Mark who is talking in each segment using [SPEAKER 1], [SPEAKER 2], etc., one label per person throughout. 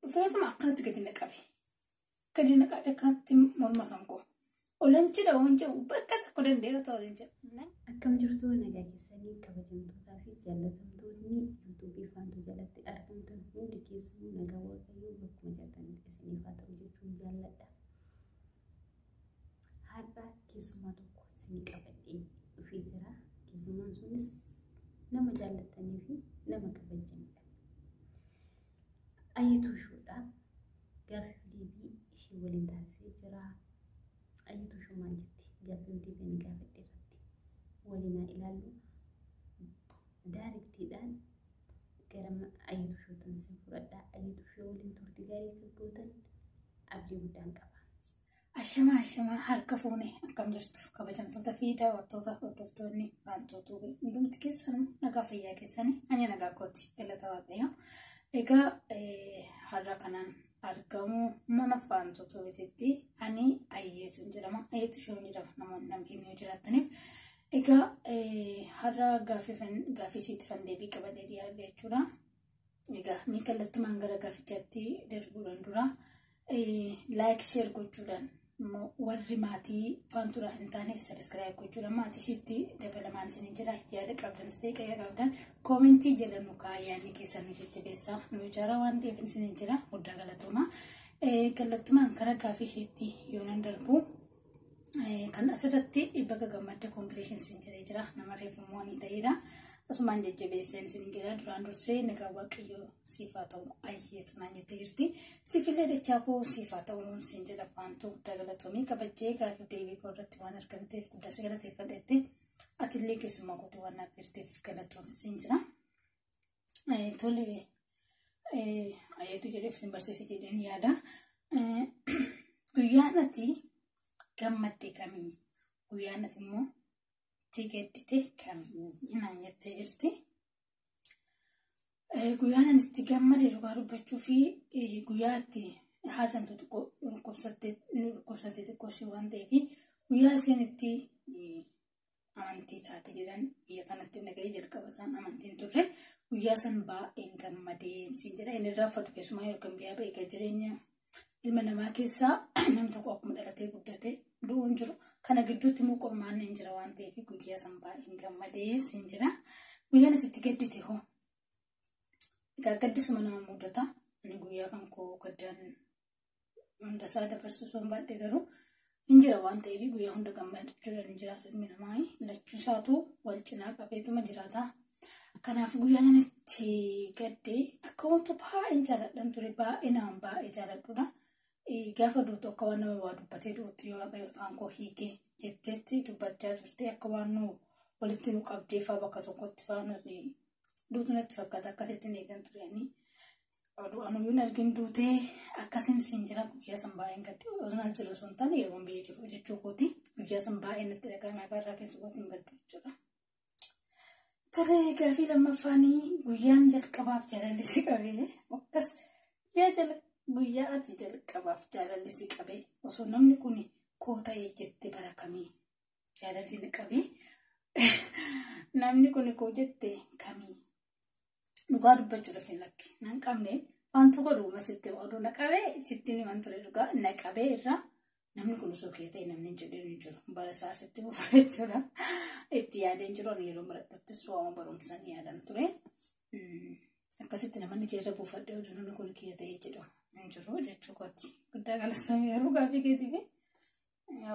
[SPEAKER 1] Dhufeetuma akkanatti gadi na qabe. Gadi na qabe akkanatti morma kan koo. Olan jedha waan jedhu bakka tokko danda'ee otoo olan jedhu.
[SPEAKER 2] Akkam jirtu, nagaa keessanii? Kabajamtootaa fi jaallatamtoonni yuutuubii Faantuu jalatti argamtan hundi keessanuu, nagaa Waaqayyoo bakkuma jirtanitti isiniif haa ta'u jechuun jaalladha. Har'a keessumaa tokko isinii qabadhee dhufee jira. Keessumaan sunis nama jaallattanii fi nama kabajanidha. Ayyituu Shuudha. Gaaffii deebii ishee waliin taasisee jira. Ayyituu Shuu maal jetti? Gaaffii deebii ani gaafadhe irratti waliin haa ilaallu. Daarektiidhaan gara Ayyituu Shuutiin isin fudhadha. Ayyituu Shuu waliin turtii gaarii akka gootan abdii guddaan qaba.
[SPEAKER 1] Ashamaa, ashamaa, harka fuune, akkam jirtu, kabajamtoota fi daawwattoota, hordoftoonni Faantuu Tuubii hundumti keessanuu? Nagaa fayyaa keessanii? Ani nagaa kooti, galata Waaqayyo. Egaa har'a kanaan argamu mana Faantuu Tuubiitti ani Ayyeetuun jedhama. Ayyeetu Shuun jedhama namoonni namni hin jiraataniif. Egaa har'a gaaffii ishiitti fandeebii qabadhee dhiyaadhe jechuudha. Egaa mee kallattumaan gara gaaffichaatti darbuudhaan dura like, share gochuudhaan immoo warri maatii Faantuudhaan hin taane subscribe gochuudhaan maatii ishiitti dabalamaan isin jira. Yaada qabdan ta'e qayya qabdan koomentii jala nu kaa'aa, yaadni keessan nu jajjabeessaa, nu ijaaraa waan ta'eef isin jira. Guddaa galatooma. Kallattumaan karaa gaaffii ishiitti yoo nan darbu, kan asirratti bakka gammadda, congratulations jedhee jira, nama reefu immoo ni ta'edha. Asumaan jajjabeesseen isin jedha. Duraan dursee nagaa Waaqayyoo siif haa ta'u, Ayyeetu naan jettee jirti. Siifillee dachaa koo siif haa ta'u siin jedha. Faantuu, guddaa galatoomii, kabajjee gaaffii deebii koo irratti waan argamteef guddaa si galateeffadhetti. Atillee keessumaa kootii waan naaf jirteef galatoomi siin jira. Tole, Ayyeetu jedhee of isin barsiise jedheen yaada. Guyyaan ati gammadde kamii? Guyyaan ati immoo itti gaddite kamii naan jettee jirti. Guyyaan ani itti gammade, dhugaa dubbachuu fi guyyaa itti haasantu xiqqoo dhukkubsattee xiqqoo ishee waan ta'eef, guyyaa isheen itti amantii taate jedhan biyya kanatti dhaga'ee jalqaba isaan amantiin turre, guyyaa san baay'een gammadee siin jedha. Inni irraa uffatu keessumaa yookaan biyyaa ba'e, jireenya ilma namaa keessaa namni tokko akkuma dhalatee guddatee du'uun jiru. Kana gidduutti immoo qormaanni hin jira waan ta'eef, guyyaa san baay'een gammadee siin jira. Guyyaan asitti gaddite hoo? Egaa gaddisuma nama mudata. Inni guyyaa kan koo gaddaan hundasaa dabarsuu osoo hin baadhe garuu hin jira waan ta'eef, guyyaa hunda gammachuudhaan hin jiraatu ilmi namaa. Lachuu isaatu wal cinaa qabeetuma jiraata. Kanaaf guyyaan itti gadde akka wanta baay'een jaalladhan ture, baay'ee nama baay'ee jaalladhudha. Gaafa duutu akka waan nama waa dubbatee du'utti, yoo Waaqayyo afaan koo hiikee jetteetti dubbachaa turte, akka waan nu walitti nu qabdee fa'aa bakka tokkotti fa'aa nuti duutu natti fakkaata, akkasitti eegan turanii. Oduu anuyyuu hin argin duutee, akkasiin siin jira. Guyyaa san baay'een gadde. Osoo jiru osoo hin taane yeroo biyya jiru jechuu kooti. Guyyaa san baay'ee natti dhagahame, akka irraa keessa kootiin gaddu jechuudha. Tole, gaafii lammaffaanii, guyyaan jalqabaaf jaalalli si qabee, akkas guyyaa ati jalqabaaf jaalalli si qabee, osoo namni kun koo ta'ee jette bara kamii jaalalli na qabee, namni kun koo jette kamii? Dhugaa dubbachuudhaaf hin lakki nan qabne wantu godhuma sitti oduu na qabee sitti himan ture. Dhugaa na qabee irraa namni kun osoo kee ta'e namni hin jedheen hin jiru, bara isaa sitti buufa jechuudha. Itti yaadeen jiru, ani yeroo baradhuttis waama barumsaan yaadan ture. Akkasitti namoonni jeerra buufadhee oduu namni kun kiyya ta'ee jedhu hin jiru jechuu kooti. Guddaa galatoomi garuu gaaffii keetiif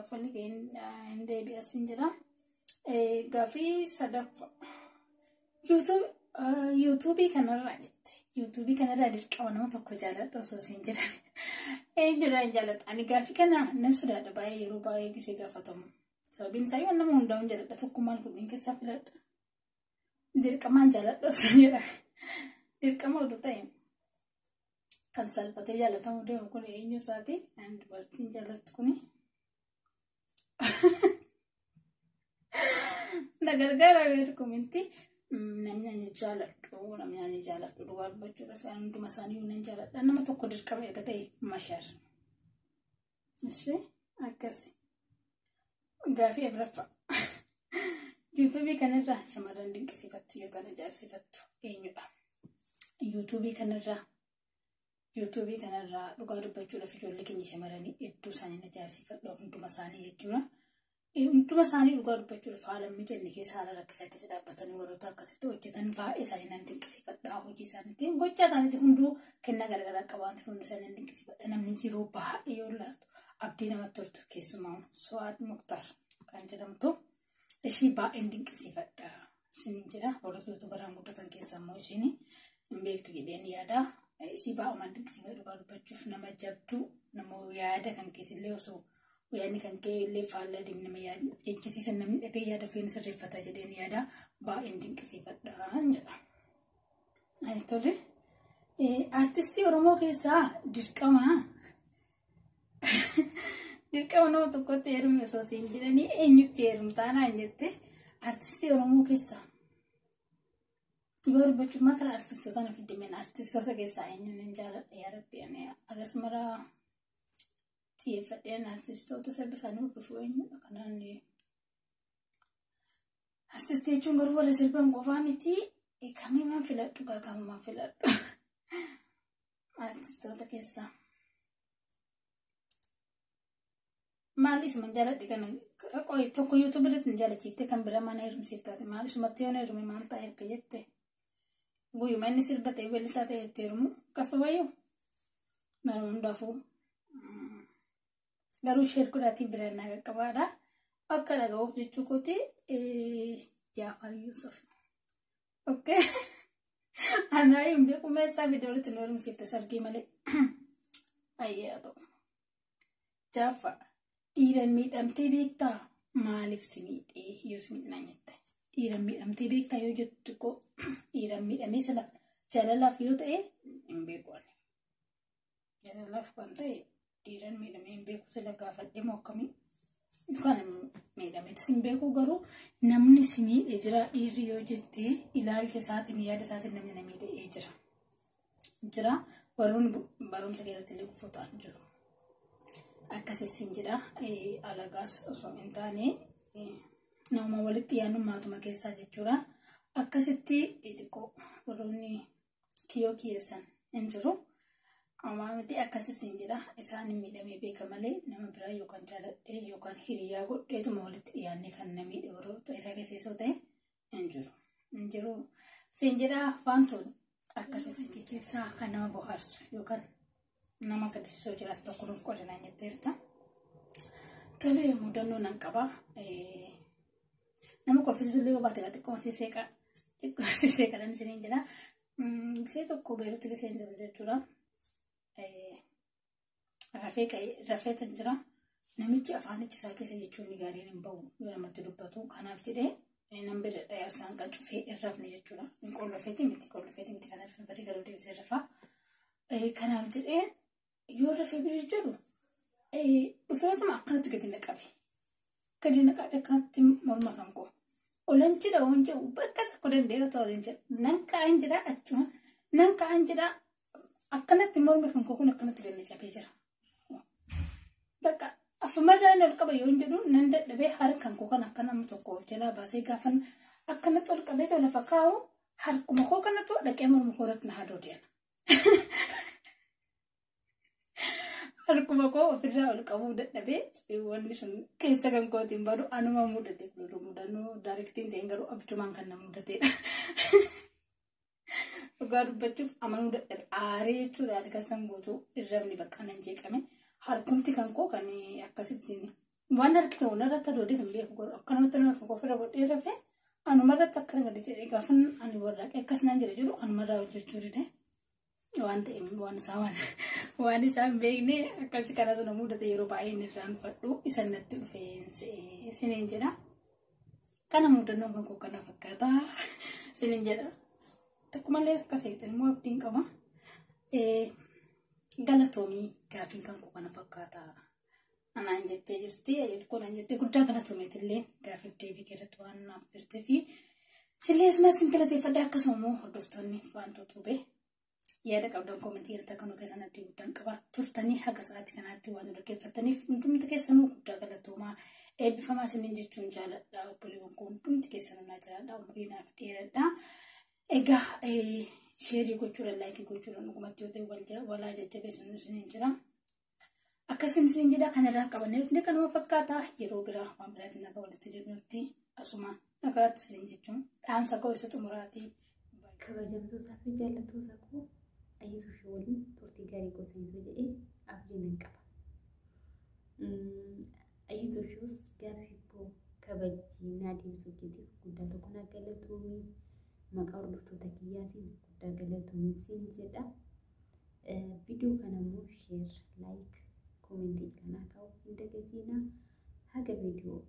[SPEAKER 1] uffanni kee hin deebi'as hin jira. Gaaffii sadaffaa. Yuutuubii kanarraa jette. Yuutuubii kanarraa dirqama nama tokko jaaladhu osoo isin jedhan. Eenyurraa hin jaalladha? Ani gaaffii kana nan sodaadha baay'ee, yeroo baay'ee gisee gaafatamu. Sababiin isaa yoo nama hundaa'uun jaalladha, tokkummaan kunneen keessaa filadha. Dirqamaan jaalladhu osoo jedhan. Dirqama oduu ta'e kan salphatee jaalatamuu deemu kun eenyu isaati? Ani dubartiin jaallattu kuni. Na gargaara beeku. Namni ani jaaladhu, dhugaa dubbachuudhaaf hunduma isaanii nan jaaladha. Nama tokko dirqama erga ta'e, Mashar. Ishee akkasi. Gaafii afuraffaa. Yuutuubii kanarraa shamarran dinqisiifattu yookaan ajaa'ibsiifattu eenyudha? Yuutuubii kanarraa Yuutuubii kanarraa dhugaa dubbachuudhaaf ijoollee keenya shamarranii hedduu isaanii ajaa'ibsiifadha hunduma isaanii jechuudha. Hunduma isaanii dhugaa dubbachuudhaaf haala mijanne keessa haala rakkisaa keessa dhaabbatanii warroota akkasitti hojjetan baay'ee isaanii nan dinqisiifadha. Hojii isaaniitiin gochaa isaaniitiin hunduu kennaa garaagaraa qaba waan ta'eef hundi isaanii nan dinqisiifadha. Namni yeroo baay'ee yoo ilaaltu abdii namatti toltu keessumaa Su'aad Muktaar kan jedhamtu ishii baay'een dinqisiifadha. Isiniin jedha warroota yuutuubaraan guddatan keessaa immoo ishiin hin beektu jedheen yaada. Ishii baay'umaan dinqisiifadha dhugaa dubbachuuf nama jabduu nama yaada kan keessillee osoo yaadni kan kee illee faallaa deemu nama jechisiisan namni dhagee yaada ofiin sirreeffata jedheen yaada baay'een dinqisiifadha jedha. Tole artistii Oromoo keessaa dirqama nama tokkotti heerume osoo siin jedhanii eenyutti heerumtaa naan jette artistii Oromoo keessaa. Yoo dubbachuuf makara artistoota na fidde artistoota keessaa eenyuun hin jaaladha yaa rabbi ani akkasumara xiyyeeffadheen artistoota sirba isaanii hordofuu eenyudha kanaan artistii jechuun garuu warra sirban qofaa miti kamiimaan filadhu gaa kamumaan filadhu artistoota keessaa. Maal isuma jaaladhe kana tokko yuutuubii irratti nu jaalachiifte kan bira mana heerumsiif taate maal isumatti yoo heerume maal ta'a erga jette guyyuma inni sirba ta'e weellisaa ta'e itti heerumu akkasuma wayyoo nama hundaafuu garuu sheer godhaatiin biraan naa qaqqabaadha akka dhaga'uuf jechuu kooti Jaafar Yusuf. Okay. Anaa hin beeku meeshaa fidee walitti nu heerumsiifte sargii malee. Ayyaa ta'u. Jaafar. Dhiiran miidhamtee beektaa maaliif si miidhee yoo si miidhanaa jette. Dhiiran miidhamtee beektaa yoo jettu koo dhiiran miidhamee sila jaalalaaf yoo ta'e hin beeku ani. Jaalalaaf kan ta'e dhiiran miidhamee hin beeku sila gaafadhee moo akkamii yookaan miidhameetis hin beeku garuu namni si miidhee jira dhiirri yoo jette ilaalcha isaatiin yaada isaatiin namni na miidhee jira. Jira warroonni barumsa keessatti illee gufuu ta'an jiru. Akkasiin jedha alagaas osoo hin taane nama walitti yaadnummaatuma keessaa jechuudha. Akkasitti xixiqqoo warroonni kiyyoo kiyyeessan hin jiru. Ammaa miti akkasiin jedha isaan miidhamee beeka malee nama biraa yookaan jaaladhee yookaan hiriyaa godheetuma walitti dhiyaannee kan na miidhe warroota irra keessoo ta'e hin jiru. Hin jiru. Siin jedha wantoonni akkasii keessaa kan nama bohaarsu yookaan nama gaddisiisoo jiraatu tokko nuuf qoodinaan jetteerta. Tole mudannoo nan qaba. Nama kolfisiisu illee yoo baate xiqqoo seeqa xiqqoo seeqadhaan isiniin jedha. Gisee tokko Beeruutti gisee hin jiru jechuudha. Rafee tan jira. Namichi afaanichi isaa keessa jechuun gaariin hin bahu yoo namatti dubbatu. Kanaaf jedhee nan bira dhayaa isaan qacufee hin rafne jechuudha. Hin qollofeeti miti qollofeeti miti kan rafne barii garuu deebisee rafaa. Kanaaf jedhee yoo rafee birii jedhu dhufeetuma akkanatti gadi na qabe. Gadi na qabe akkanatti morma kan koo. Olan jedha waan jedhu bakka tokko danda'ee otoo olan jedhu. Nan ka'an jedha achuma nan ka'an jedha akkanatti mormi kan koo kun akkanatti gadi na cabee jira. Bakka afumarraan ol qaba yoo jedhu nan dadhabee harkaan koo kan akka nama tokko of jalaa baasee gaafan akkanatti ol qabee lafa kaa'u harkuma koo kanatu dhaqee morma koo irratti na haaduu deema. Harkuma koo ofirraa ol qabuu dadhabee wanni sun keessa kan kootiin badu anuma mudate mudannoo daarektiin ta'een garuu abjumaan kan na mudatedha. Dhugaa dubbachuuf amanuu dadhabe aaree jechuudha halkan san guutuu irrabni bakka nan jeeqame harkumti kan koo kan akkasittiin waan harki ta'u narratti adoodee kan beeku garuu akkanumatti nama kan koo ofirra godhee rafee anumarratti akkana gadi jedhee gaafan ani warraaqee akkas naan jedhe jiru anumarraa hojjechuu dide. Waan ta'e waan isaa hin beekne akkasi kanatu na mudate yeroo baay'ee inni irraanfadhu isa natti dhufee isiniin jedha. Kana mudannoon kan koo kana fakkaata isiniin jedha. Tokkumallee akka feetan immoo abdiin qaba. Galatoomii gaafiin kan koo kana fakkaata. Anaan jettee jirti ayyatu naan jettee guddaa galatoomeetillee gaafiif deebii keessatti waan naaf jirtee fi sillee asumas sin galateeffadha akkasuma immoo hordoftoonni wantoota hubee. Yaada qabdan koomentii irratti akka nu keessan abdii guddaan qaba turtanii haga sa'aatii kanaatti waan nu dhaggeeffataniif hundumti keessanuu guddaa galatoomaa eebbifamaa isiniin jechuun jaaladha obboleewwan koo hundumti keessanuu naa jiraadha umurii naaf dheeradha. Egaa Sheerii gochuudhaan laayikii gochuudhaan dhugumatti yoo ta'e walaa jajjabeessuun isiniin jira. Akkasuma isiniin jedha kanarraa qabannee dhufne kanuma fakkaata yeroo biraa waan biraatiin nagaa walitti deebinutti asuma nagaatti isiniin jechuun dhaamsa koo isa xumuraatii.
[SPEAKER 2] Kabajamtootaa fi jaallattoota koo Ayyituu ishee waliin turtii gaarii gootaniitu jedhee abdii nan qaba. Ayyituu ishees gaaffii koo kabajjii naa deebisuu keetiif guddaa tokko naa galatoomii maqaa hordoftoota kiyyaatiin guddaa galatoomii siin jedha. Viidiyoo kana immoo sheer, laayik, koomentii kanaa kaa'u hin dagatinaa. Haga viidiyoo